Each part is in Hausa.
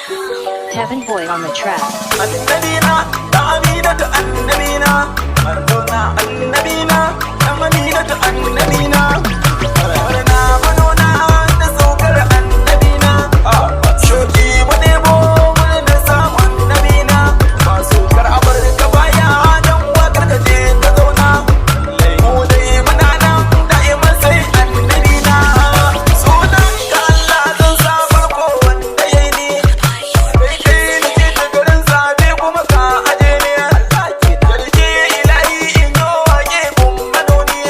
Heaven Boy on the track. Annabina da Aminatu, annabina Maradona, annabina da Aminatu, annabina. Murna manona da saukar annabina. Shoki madebo murna samun nabina. Masu kar Amurka baya dan wakar ka je ka zauna. Mu dai muna nan da'iman sai annabina. Sunan ka Allah zan sa farko wanda yayi ni. Kai kai nake ta garin zabe kuma ka aje ni. Yarje ilahi in yo wake gun manoni.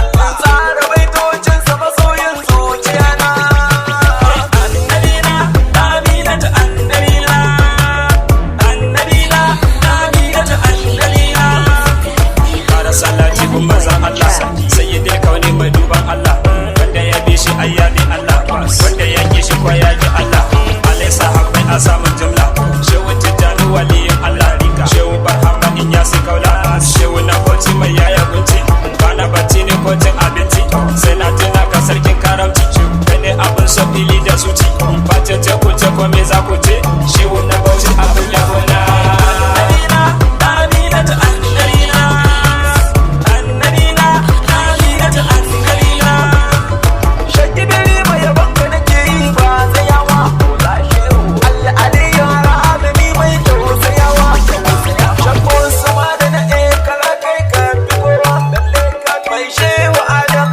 Allah tsara baitocin sa masoyin zuciya na. Annabina, Aminatu, annabina. Annabina, Aminatu, annabina. Kara salati gun manzon Allah, sayyidil kauni mai duban Allah. Wanda ya bi shi ai ya bi Allah, wanda ya ki shi ko ya ki Allah. Alai sahabbai a samun jumla. Shehu Tijjani waliyin Allah, Shehu Barhama in ya si kaula, Shehu na Bauchi mai yaya gunci. Bana bacci ne ko cin abinci sai na tuna ka, sarkin karamci. Kai ne abin so fili da zuci, ba ce ce ku ce ko me za ku ce. Shehu na Bauchi abin yabona. Annabina, Aminatu, annabina. Annabina, Aminatu, annabina. Shakibiri mai yabanka nake yi ba tsayawa. Allah Aliyu Rahami mai tausayawa. Shakkun sama da na ekara kai ka fi kowa. Mai Shehu Adam